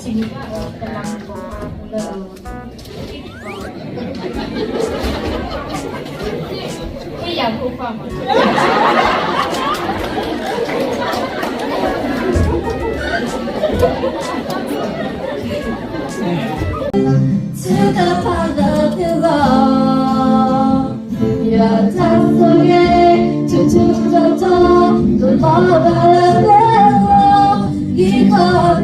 တၢ်ဘၣ်အၢတလးကပၤလၢ ဟ့ၣ်ယၤဖိခွါမး To the Father, the Lord, ယွၤတၢ်ဆိၣ်ဂ့ၤ ထူထူတီတီ ကဘီဘၣ်လၢပဂီၢ် ဂံၢ်ခီတီ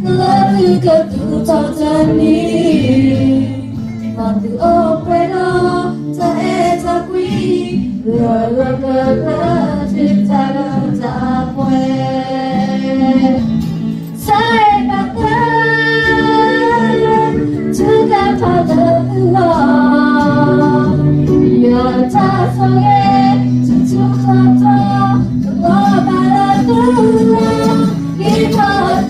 လၢသုကသူၣ်ထီၣ်တနံၤ မ်သုအိၣ်ပှဲၤဒီး တၢ်အဲၣ်တၢ်ကွံ လၢလၢပှဲၤပှဲၤ ထူးတၢ်လၢတၢ်ပှဲၤ Say my prayer to the Father, the Lord. ယွၤတၢ်ဆိၣ်ဂ့ၤ ထူထူတီတီ ကဘီဘၣ်လၢပဂီၢ် ဂံၢ်ခီတီ လၢ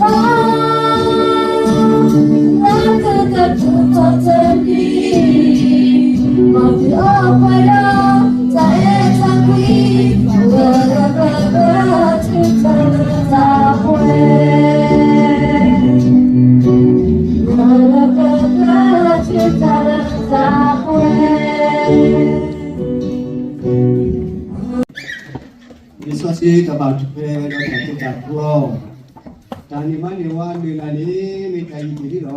သုကသူၣ်ထီၣ်တနံၤ မ်သုအိၣ်ပှဲၤဒီး တၢ်အဲၣ်တၢ်ကွံ လၢလၢပှဲၤပှဲၤ ထူးတၢ်လၢတၢ်ပှဲၤ လၢလၢပှဲၤပှဲၤ ထူးတၢ်လၢတၢ်ပှဲၤ လံာ်စီဆှံတၢ်ဘၣ်ထွဲဝဲဒီးတၢ်သိၣ်တၢ်သီ, တၢ်န့ၢ်မါန့ၢ်ဝါအမုၢ်အလၢ်န့ၣ် မ့ၢ်တၢ်အံၤတ့ၢ်လံလီၤ.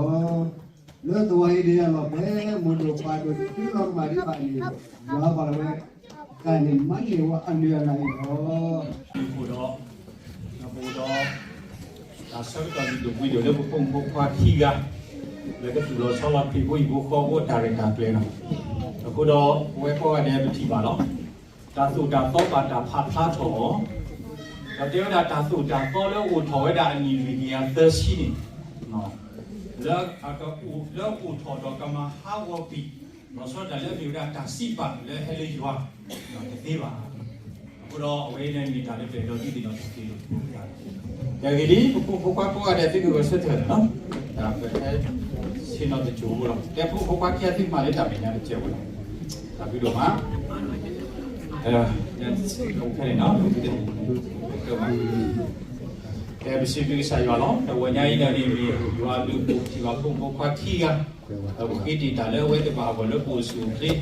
လၢသဝီအံၤဒ်အလီၢ်ပှဲၤ မိၢ်ဒိၣ်ပၢ်ဒိၣ်သ့လီၤကမၣ်ဒံးဘၣ်န့ၣ် ယွၤပာ်လီၤဝဲ တၢ်န့ၢ်မါန့ၢ်ဝါအမုၢ်အလၢ်န့ၣ်လီၤ. အဃိဒီး အဃိဒီး တၢ်ဆၢကတီၢ်ဒိၣ်ဒိၣ်ပှ့ၤဒိၣ်လၢပဖိမုၣ်ဖိခွါခံဂၤ လၢကသူၣ်လီၤဆီလီၤဖံးဖိဟံၣ်ဖိဃီဖိအတၢ်ရဲၣ်တၢ်ကျဲၤလီၤ. အဃိဒီး ပဝဲကိးဂၤဒဲးပထံၣ်ဘၣ်လီၤ. တၢ်သိၣ်တၢ်သီဘၣ်တၢ်ဖးဖျါထီၣ်အီၤ, ဒီးတဲဝဲဒၣ်တၢ်သိၣ်တၢ်သီလၢအိၣ်ထီၣ်ဝဲဒၣ်အနံၣ်လွံၢ်ကယၤသၢဆံန့ၣ် လၢအကအိၣ် လၢအိၣ်ထီၣ်ဒီးကမၤဟးဂီၤကွံာ် လီၤဆီဒၣ်တၢ်လၢအမ့ၢ်ဝဲဒၣ်တၢ်စံးပာ်လၢဟဲလၢယွၤ တသ့ဘၣ်. အဃိဒီးအဝဲန့ၣ်မ့ၢ်တၢ်လၢပအဲၣ်ဒိးဒုးသ့ၣ်နီၣ်ထီၣ်က့ၤ တဂ့ၤလံ ပဖိမုၣ်ဖိခွါကိးဂၤဒဲးသုကဂဲၤဆၢထၢၣ်န့ၣ်လီၤ. တၢ်ပဟဲဆ့ၣ်နီၤတစိၤဖိလီၤ. တဲဖိမုၣ်ဖိခွါခံဂၤသုကမၤလၢတၢ်မဲာ်ညါတစဲးဖိလီၤ. တၢ်ဘျုးဒိၣ်မး ခဲန့ၣ်နီၤ ကဲပစံးဘျုးကစၢ်ယွၤလီၤ. တဝီညါအံၤန့ၣ်မ့ၢ် ယွၤအဘျုးအဖှိၣ်ထံၣ်ဘၣ်ဖိမုၣ်ဖိခွါခံဂၤ ဒီးပဃ့တ့ၢ်တၢ်လၢအဝဲသ့ၣ်တဖၣ်အဂီၢ်လၢပအိၣ်ဆူၣ်အိၣ်ချ့,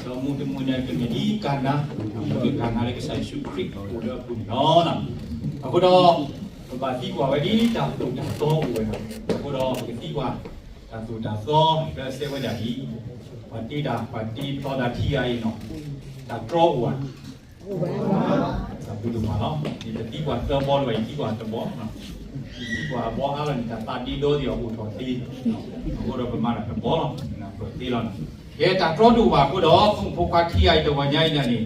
ဒီးမူးတမူးန့ၣ်ကမ့ၢ်ဒ်ကနၤ, မူးဒ်ကနၤလၢကစၢ်ယ့ၣ်ၡူးခရံာ်အိၣ်လၢအပူၤန့ၣ်လီၤ. အဃိဒီး ပဘၣ်သံကွၢ်ဝဲဒ်တၢ်သိၣ်တၢ်သီအိၣ်ဝဲဒၣ်, အဃိဒီးပကသံကွၢ် တၢ်သိၣ်တၢ်သီလၢအစဲးဝဲဒၣ်ဒ်အံၤ, ပှၤတ့တၢ် ပှၤတ့ဖျီတၢ်ခံဂၤအံၤနီၤ, တၢ်တြီအိၣ်ဧါ တၢ်ဘျုးဒိၣ်မးလီၤ. ယတသံကွၢ်သၢဘီလၢၤဘၣ်, ယသံကွၢ်တဘီ, ယသံကွၢ်အဘီအါလီၤန့ၣ် တၢ်သးဒ့ဒီသ့ၣ်အီၤအိၣ်ထီၣ်သ့, အဃိဒီးပမၤတၢ်တဘီလီၤ, ပသ့လီၤန့ၣ်. ကဲတၢ်တြီဒိၣ်ဘၣ်အဃိဒီး ဖိမုၣ်ဖိခွါခံဂၤအံၤတဝီညါအံၤန့ၣ်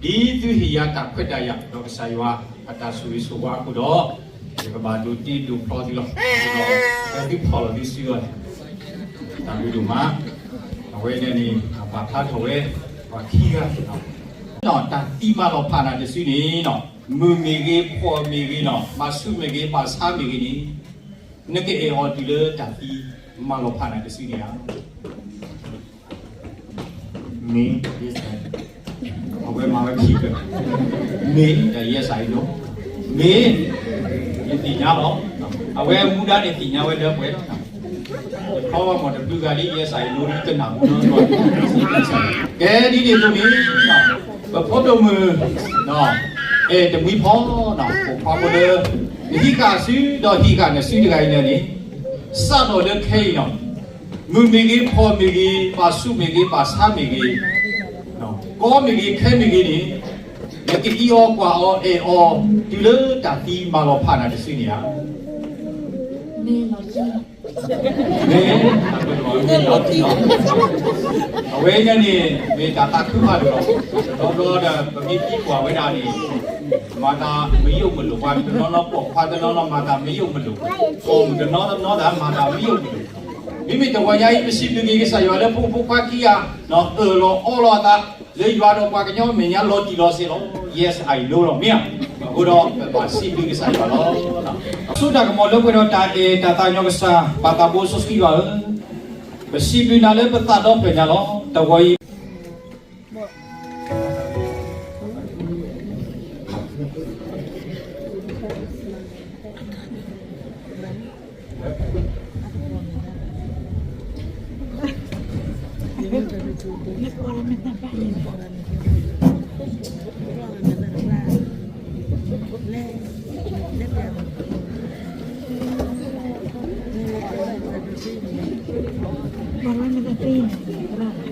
ဒ်သုဟ့ၣ်ယၤတၢ်ခွဲးတၢ်ယာ် ဒီးကစၢ်ယွၤအတၢ်ဆိၣ်ဂ့ၤဆိၣ်ဝါအဃိဒီး ယကဘၣ်ဒိးတ့ဒိးဖျီသုလီၤ. အဃိဒီး လၢသုဖီၣ်လီၤသုစုအီၤန့ၣ် တၢ်ဘျုးဒိၣ်မး, အဝဲန့ၣ်န့ၣ် အပာ်ဖျါထီၣ်ဝဲ ပှၤခံဂၤ တၢ်သံမၤလီၤဖးနၤတစုန့ၣ်နီၤ, မုၢ်မ့ၢ်ဂ့ၤ ဖီမ့ၢ်ဂ့ၤနီၤ, ဘၣ်ဆူးမ့ၢ်ဂ့ၤ ဘၣ်ဆါမ့ၢ်ဂ့ၤန့ၣ်, နကအဲၣ်အီၤတုၤလၢတၢ်သံမၤလီၤဖးနၤတစုန့ၣ်ဧါ. မ့ၢ်, အဝဲမၤဝဲခံဖျၢၣ်, မ့ၢ်, ဒီး yes I know, မ့ၢ်, ယသ့ၣ်ညါလီၤ, အဝဲမူဒါန့ၣ်သ့ၣ်ညါဝဲလၢပှဲၤလီၤ. ယဖီဘၣ်မ့ၢ်တဘျုးဂၤလံ yes I know လံ တနၢ်ဟူနီတဘျီ, ကဲဒ်န့ၣ်အသိးန့ၣ် ပဖိဒိၣ်မုၣ် အဲၣ်တမှံဖီနီၤ, ပိာ်ခွါဖိလၢ နဟံးဃာ်စုဒီးဟံးဃာ်နစုတဂၤအံၤန့ၣ်န့ၣ်, စးထီၣ်လၢခဲအံၤနီၤ, မုၢ်မ့ၢ်ဂ့ၤ ဖီမ့ၢ်ဂ့ၤ ဘၣ်ဆူးမ့ၢ်ဂ့ၤ ဘၣ်ဆါမ့ၢ်ဂ့ၤ, ကီမ့ၢ်ဂ့ၤ ခဲမ့ၢ်ဂ့ၤန့ၣ်, နကအံးအီၤကွၢ်အီၤအဲၣ်အီၤ တုၤလၢတၢ်သံမၤလီၤဖးနၤတစုန့ၣ်ဧါ. မ့ၢ်, အဝဲန့ၣ်န့ၣ် မ့ၢ်တၢ်သးခုဖးဒိၣ်လီၤ. ဒီးဒီးဒီး ပမ့ၢ်သံကွၢ်ဝဲဒၣ်န့ၣ် မၤတၢ်မယိၣ်မလိၣ်, ပှၤတနီၤနီၤ ပိာ်ခွါတနီၤနီၤ မၤတၢ်မယိၣ်မလိၣ်, ပိာ်မုၣ်တနီၤနီၤဒီး မၤတၢ်မယိၣ်မလိၣ်. မ့မ့ၢ်တဝီညါအံၤ ပစံးဘျုးက့ၤကစၢ်ယွၤလၢဖိမုၣ်ဖိခွါခံဂၤ အၢၣ်လီၤအီလီၤအသး လၢယွၤဒီးပှၤကညီမဲာ်ညါလီၤတံၢ်လီၤဆဲးလီၤ. Yes I know လီၤ မ့ၢ်ဧါ. အဃိဒီး ပဘၣ်စံးဘျုးကစၢ်ယွၤလီၤ. ဆိတၢ်ကမီၤလၢပှဲၤဒီးတၢ်အဲၣ်တၢ်သးညီကစၢ် ပၢ်သးဘိစီဆှံယွၤဧၢ, ပစံးဘျုးနၤလၢပသးဒီဖျၢၣ်ညါလီၤ. တဝီအံၤ တၢ်လၢမူခိၣ်ပှၢ်ပှၢ်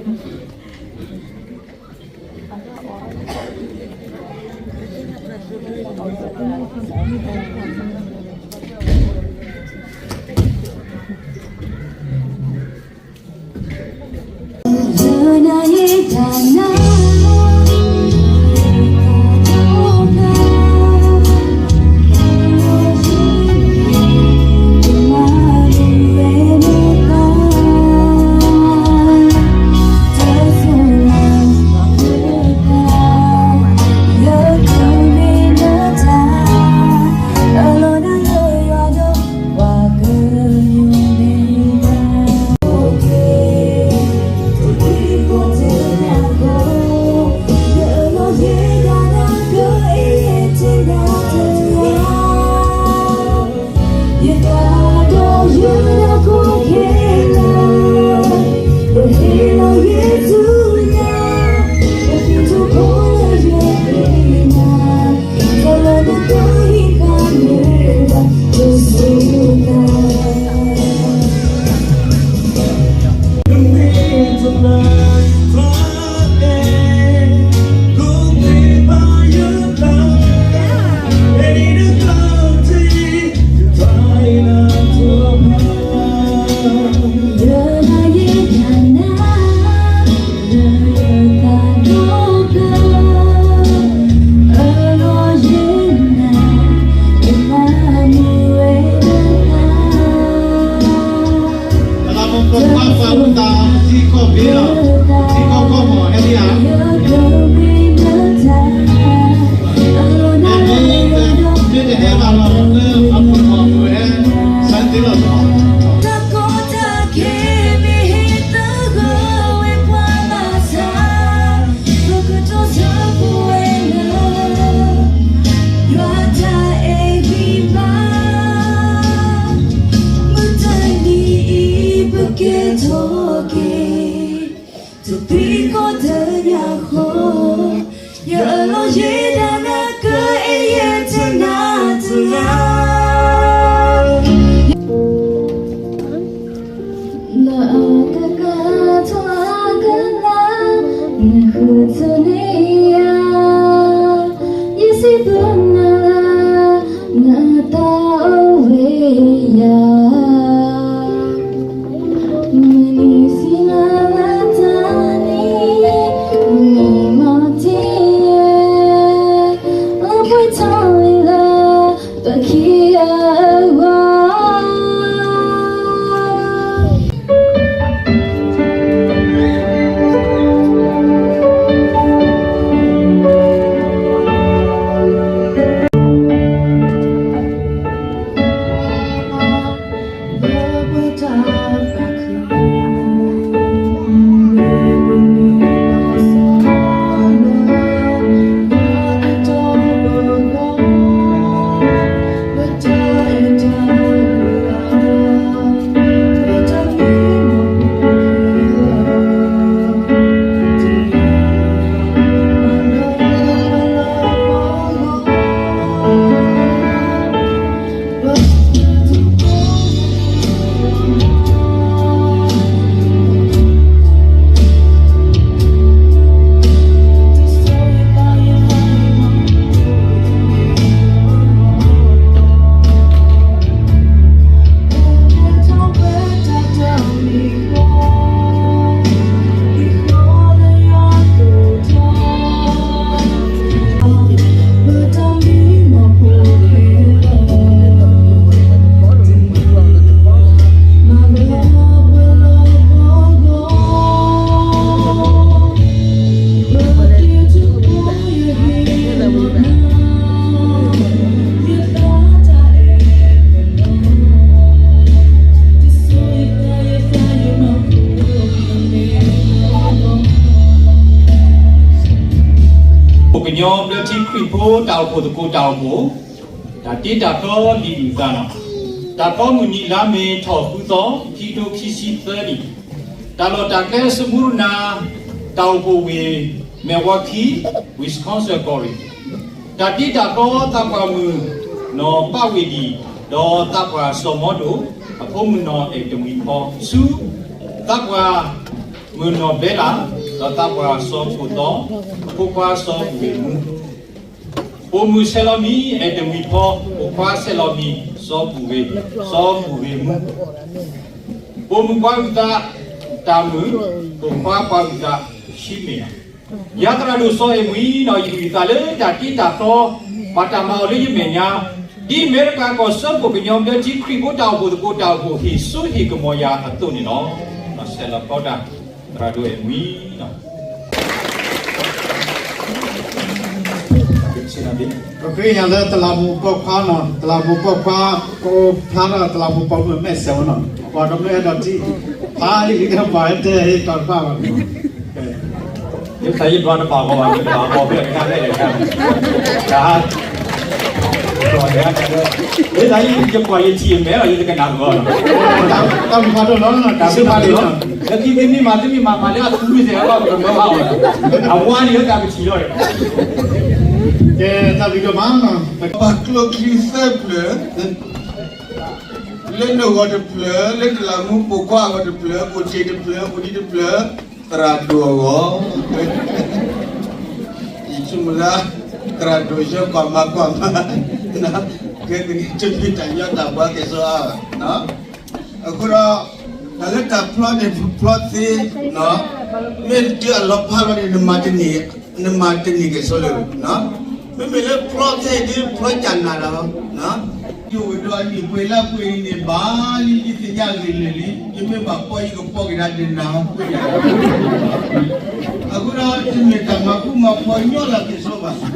မူသး ထံကီၢ်ဘ့လီၤ, ထံကီၢ်ကီၢ်မီၤဟဲလံဧါ, မ့ၢ်တဟဲဘၣ်လီၤလၢအပူၤမီၤပဝဲ ဆၢသ့လီၤလီၤ. တၢ်ကီတၢ်ခဲမ့ၢ်ဟ့ၣ်သဂၢၢ်ဝဲပှၤဘၣ်ဆၣ်, ပကတိၤဆၢပဝဲလၢ ယွၤတၢ်အဲၣ်ဂံၢ်ဘါ, မုၢ်တနံၤအံၤပကဲထီၣ်က့ၤ တသံကီၢ်တညၣ်ဃီ, ယအၢၣ်လီၤယဲဒၣ်နၤကအဲၣ်ယဲၢ်တနၤတနၤ နအကကၤထီၣ်အကလၤ, နဃုထၢန့ၢ်ယၤ, ယစံးဘျုးနၤလၢ နတၢ်အိၣ်ဝဲယၤ, မုၢ်နံၤဆံးလၤလၢတၢ်န့ၣ်, မုၢ်နံၤမီၤထံယဲ, လၢပှဲၤထီၣ်လၢ ပခံဂၤအဂီၢ် ပကညီဘျၢထံခရံာ်ဖိတၢ်အိၣ်ဖှိၣ်သကိးတၢ်အိၣ်ဖှိၣ်, တၢ်တ့တၢ်ဖျီလံာ်ဒုၣ်သးနီၤ, တၢ်ဖျီမုၢ်နံၤလါမ့ၤထီၣ်ဃုသီ ခံကထိခံဆံသၢနံၣ်, တၢ်လီၢ်တၢ်ကျဲ စမူရနၤ တၢ်အိၣ်ဖှိၣ်ဝ့ၢ် Milwaukee, Wisconsin ကီၢ်ရ့ၣ်, တၢ်တ့တၢ်ဖျီသးပှၢ်မုၣ်နီၢ်ပၢ်ဝ့ၢ်ဒံၣ် ဒီးသးပှၢ်စီၤမီဒိၣ် အဖိမုၣ်နီၢ်အဲၣ်တမှံၤဖီ ဆူ သးပှၢ်မုၣ်နီၢ်ဘဲလၣ် ဒီးသးပှၢ်စီၤကိၣ်သီ အဖိခွါစီၤပူၤဝ့ၢ်မူ ပိာ်မုၣ်ဆဲးလီၤမံၤ အဲၣ်တမှံၤဖီ, ပိာ်ခွါဆဲးလီၤမံၤ စီၤပူၤဝ့ၢ်, စီၤပူၤဝ့ၢ်မူ, ပိာ်မုၣ်ပှၤအုၣ်သး တၢ်မုၣ်, ပိာ်ခွါပှၤအုၣ်သး ဆံမဲာ်, ယၤသရၣ်ဒိၣ်စီၤအဲၣ်မှံၤနီၢ် ယအုၣ်ယသးလၢတၢ်တ့တၢ်ဖျီ ဘၣ်တၢ်မၤအီၤလၢယမဲာ်ညါ ဒ်အမဲရကၤကီၢ်စၢဖှိၣ်ကညီဘျၢထံခရံာ်ဖိတၢ်အိၣ်ဖှိၣ်သကိး တၢ်အိၣ်ဖှိၣ်ဟ့ၣ်စိဟ့ၣ်ကမီၤယၤအသိးန့ၣ်လီၤ. ဆဲးလီၤဖျီတၢ် သရၣ်ဒိၣ်အဲၣ်မှံၤနီၢ် ပဃ့ကညးလၢတလးမူးပိာ်ခွါနီၢ်, တလးမူးပိာ်ခွါ ကအိၣ်ဖျါထီၣ်တလးမူးပိာ်မုၣ်အမဲာ်ဆဲးဝဲနီၢ်, ပှၤကမျၢၢ်အဲၣ်ဒိးထံၣ် ဖးလံၤလံၤကဘၣ်တဲဟ့ၣ်တီၤတဖၣ်ဘၣ်နီၢ်, ယသးယဘျီတဘၣ်ဂီၢ်ဘၣ် ယဘၣ်ဂီၢ်ဖဲတခါဖဲတခါ, တၢ် ဒ်သးယကွၢ်ယထံၣ်အမဲာ်လီၤ ယတကနၣ်ဂီၢ်လီၤ, တၢ်မုၢ်ဖးဒိၣ်လီၤ တၢ်မုၢ်ဖးဒိၣ်လီၤ, လၢခံမ့မ့ၢ်မၤ တမ့ၢ်မၤမၤလၢအသူမုၢ်သဲးအဂီၢ် ပကမၢဘၣ်အီၤ, အဝါန့ၣ်လၢတၢ်ကထံၣ်လီၤ, ကဲတၢ်ဘျုးဒိၣ်မးနီၢ်, ပပာ်ကျိချံသၢဖျၢၣ် လၢနဂီၢ်တဖျၢၣ်, လၢတလးမူးပိာ်ခွါအဂီၢ်တဖျၢၣ်, အိၣ်တ့ၢ်တဖျၢၣ်, အိၣ်ဒံတဖျၢၣ်, သရၣ်ဒိၣ်အဂီၢ်, ယဆိကမိၣ်လၢ သရၣ်ဒိၣ်ယဲကွၢ်မၤကွၢ်မၤ, ကဲကနံၣ်တမ့ၢ်တၢ်ညီတၢ်ဘှါကဲၣ်ဆိအါဘၣ်, အဃိဒီး တၢ်လၢတၢ်ဖျီန့ၣ် ဖျီသ့, မ့ၢ်တၢ်အလီၤဖးလီၤန့ၣ် နမၤတန့ၢ်ကဲၣ်ဆိလၢာ်, မ့မ့ၢ်လၢဖျီသ့ဒ်ဖျီကၢ်နၤလီၤ, ယအိၣ်ဒီးအနံၣ်ပှဲၤလါပှဲၤအံၤန့ၣ် ဘၣ်လံယသ့ၣ်ညါဂ့ၤလၢာ်လံ, ယမ့ၢ်ဘၣ်ဖီယကဖီက့ၤဒၣ်ဒ်နၤပှဲၤ, အဃိဒီးတမ့ၢ်တၢ်မၤဃူမၤဖိးညီလၢကဲၣ်ဆိဘၣ်, ယ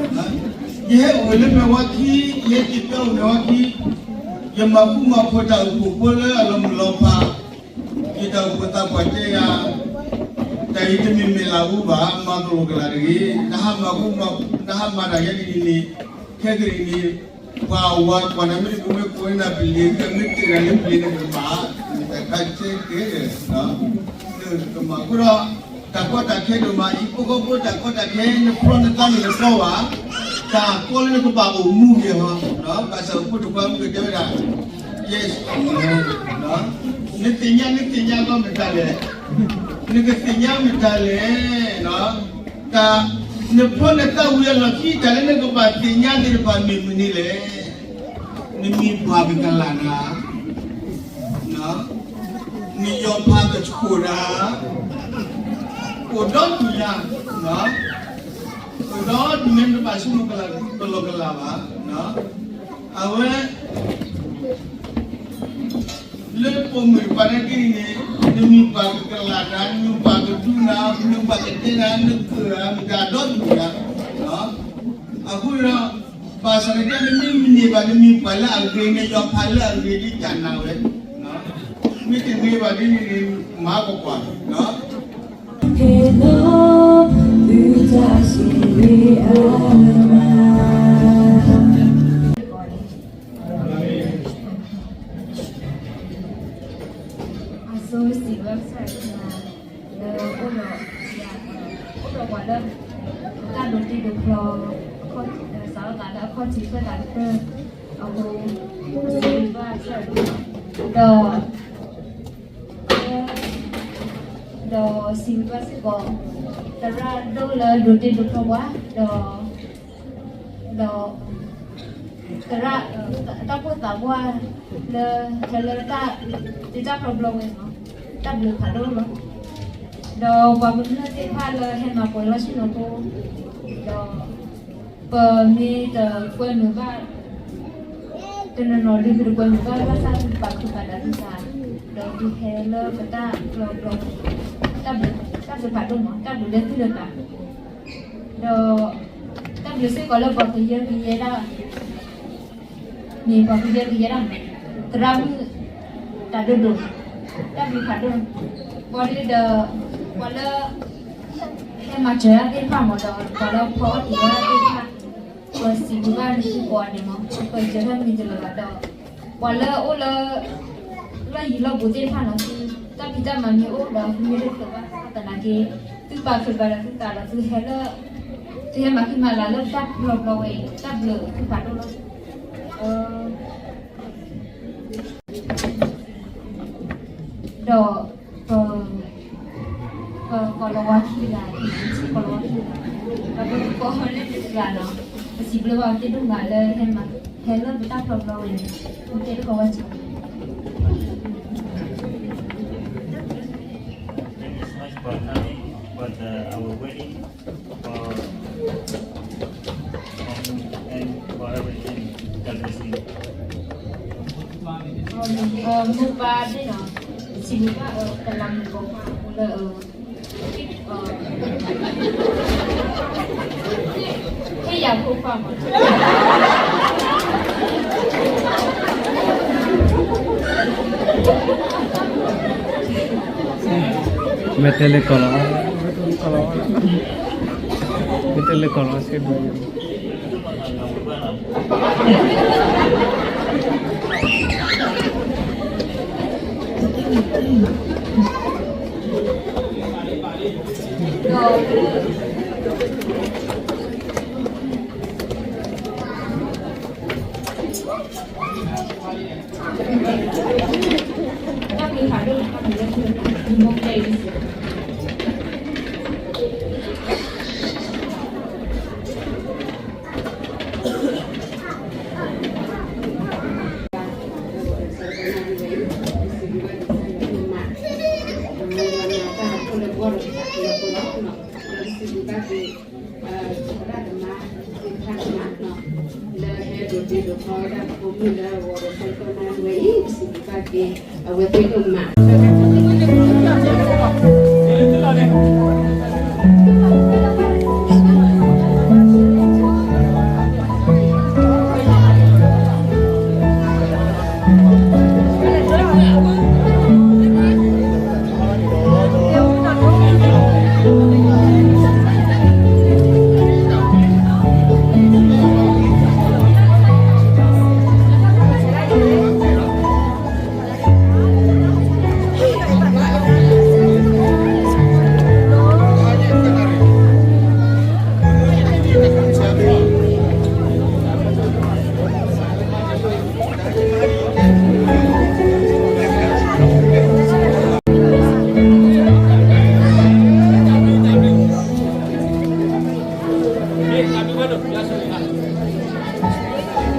ဟဲအိၣ်လၢမဲာ်ဝါခံ, ယဟဲက့ၤပၠီအိၣ်မဲာ်ဝါခံ, ယမၤဃူမၤဖိးတၢ်အိၣ်ဖှိၣ်ဖိလၢအလီၤမုၢ်လီၤဖး, ယတၢ်အိၣ်ဖှိၣ်သးပှၢ်တဲယၤ, တၢ်အံၤတမ့ၢ်မဲာ်လးအူဘၣ်, မၤကလိာ်ကလာ်တဂ့ၤ, နဟးမၤဃူမၤ, နဟးမၤတၢ်ယဲဒ်န့ၣ်န့ၣ်, ခဲကနံၣ်အံၤန့ၣ်, ပှၤဝၤကွၢ်နၤမ့ၢ်တမ့ၢ်ကိးနၤပလံၤ, မ့ၢ်တ့ၢ်နၤလၢပလံၤန့ၣ်ကမၣ်, တၢ်ခါဆဲကဲ, ကမၣ်အဃိဒီး, တၢ်ကီတၢ်ခဲဒိၣ်မး, ဟံၣ်ဖိဃီဖိတၢ်ကီတၢ်ခဲ, နဖျီနသးန့ၣ်နသီဘၣ်, တၢ်ကီလၢနကဘၣ်အိၣ်မူက့ၤဟီ, ဘၣ်ဆၣ်ဖိတခွါမုၣ်ကတဲဝဲဒၣ်, yes, နသ့ၣ်ညါ နသ့ၣ်ညါကီမတၤလဲၣ်, နကသ့ၣ်ညါမတၤလဲၣ်, တၢ်, နဖျီနသးဝံၤအလီၢ်ခံ တၢ်လၢနကဘၣ်သ့ၣ်ညါသ့ၣ်တဖၣ်မ့ၢ်မနုၤလဲၣ်, နမံၤပှၢ်ကကလးနၤ, နယီၤဖးကဆှိၣ်နၤ, အိၣ်ဒီဒူၣ်ညါ, အိၣ်ဒီဒူၣ်ညါ နတဘၣ်ဆိကမိၣ်ကလီကလးဘၣ်, အဝဲ လၢပိာ်မုၣ်တပၤနာ်က့န့ၣ်, နမံၤပှၢ်ကကလးနၤ, နမံၤပှၢ်ကဒူနၤ, နမံၤပှၢ်ကတဲနၤ, နကၢၢ်ဧါ, မတၤဒီဒူၣ်ညါ, အဃိဒီး, ဘၣ်ဆၣ်သနာ်က့ နမ့ၢ်မ့ၢ်န့ၢ်ဘၣ် နမံၤပှၢ်လၢအဂ့ၤ, နယီၤဖးလၢအဂ့ၤဒ်ကၢ်နၤဝဲ, မ့ၢ်တန့ၢ်ဘၣ်ဒ်န့ၣ်န့ၣ် မၤကကွၢ် အစိစံးဘျုးကစၢ်ယွၤ လၢအိၣ်ဒီးယၤ, အိၣ်ဒီးပှၤလၢ တၢ်ဒိးတ့ဒိးဖျီ, စးထီၣ်သးလၢအခီၣ်ထံးဖျၢၣ်သးတဖျၢၣ်, အဃိ စံးဘျုးဘၣ်ကစၢ်ယွၤ, ဒီး ဒီးစံးဘျုးဘၣ်စ့ၢ်ကီး သရၣ်ဒိၣ်လၢဒိးတ့ဒိးဖျီပှၤ, ဒီး ဒီး သရၣ် တၢ်ပိၢ်သးပှၢ်လၢ ဟဲလၢတၢ်တ့တၢ်ဖျီဘျီဝဲန့ၣ်, တၢ်ဘျုးဖးဒိၣ်လီၤ. ဒီးပှၤကမျၢၢ်သ့ၣ်တဖၣ်လၢဟဲမၤပှဲၤလီၢ်ဆ့ၣ်နီၤဖိ, ဒီး ပမ့ၢ်တကွဲမုာ်ဘၣ် တနီၤနီၤဒုး ပတကွဲမုာ်ဘၣ် ဘၣ်ဆၣ်ပာ်ခုၣ်ပာ်ဒၣ်သုသး, ဒီးဒုးဟဲလၢပတၢ်ဖျီဘျီ, တၢ်ဘျုး, တၢ်ဘျုးဖးဒိၣ်မး, တၢ်ဘျုးလၢသုတဂၤ, ဒီး တၢ်ဘျုးစ့ၢ်ကီးလၢပှၤကယၢကယဲဒၣ် မ့ၢ်ပှၤကယၢကယဲဒၣ်မး, သရၣ်မုၣ် တၢ်ဒိၣ်ဒိၣ်, တၢ်ဘျုးဖးဒိၣ်, ပှၤဒ်ဒီး ပှၤလၢ ဟဲမၤစၢၤတၢ်သ့ၣ်တဖၣ်မးဒီး ပှၤလၢဖီအီၣ်တံၢ်ဝဲဒၣ်သ့ၣ်တဖၣ်, ပှၤစံးဘျုးဘၣ်နသုကိးဂၤဒဲးမး, ပှၤစံးဘျုးဘၣ်မ့ၢ်တလၢၤဘၣ်ဒီး ပှၤလၢအိၣ်လၢ လီၢ်ယံၤလီၢ်ဘူးသ့ၣ်တဖၣ်နီၤ, သုတၢ်ဖံးတၢ်မၤမ့ၢ်အိၣ်ဒီး သုမ့ၢ်တချုးဘၣ်သနာ်က့ သု ဘၣ်ဖုးဘၣ်ဒီးသုသးဒီးသုဟဲလၢ သုဟဲမၤဃံမၤလၤလၢတၢ်ဖျီဘျီဝဲအံၤ တၢ်ဘျုးသုဖးဒိၣ်လီၤ. ဒီး ပ ပကီၢ်လီၤဝါခံဂၤ, ပကီၢ်လီၤဝါခံဂၤ, ပကီၢ်လၢတဂၤနီၤ, ပစံးဘျုးဘၣ်အီၤသ့ၣ်ဒိၣ်မးလၢဟဲမၤ ဟဲလၢပတၢ်ဖျီဘျီဝဲန့ၣ်, ပတဲတခီဝဲစ့ၢ် Thank you so much for coming, but uh, our wedding for and, and for everything. God bless you. မိၢ်ပၢ်သ့ၣ်နီၤ, စံးဘျုးဘၣ်အီၤ ကလီၤမုၢ်ကီၢ်ခွါအဃိလၢ ဟ့ၣ်ယၤဖိခွါမး မ့ၢ်တဲလၢကီၢ်လီၤ, မ့ၢ်တဲလၢကီၢ်လီၤ မ့ၢ်တဲလၢကီၢ်လီၤ ဆဲးဒိၣ် Hello, ကၠိကျ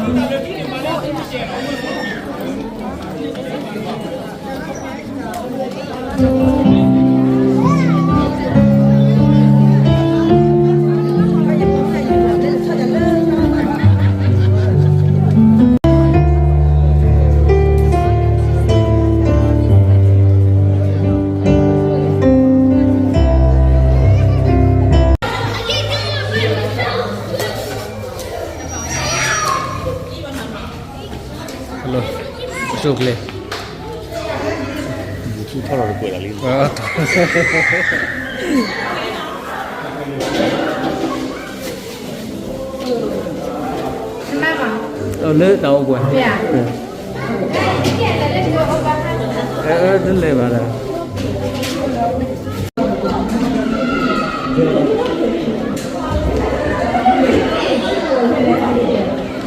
ဲ, ထီၣ်လီၤတပှဲၤလီၤလံ, လၢတၢ်အိၣ်ပှဲၤ, တလဲၤဘၣ်ဒီး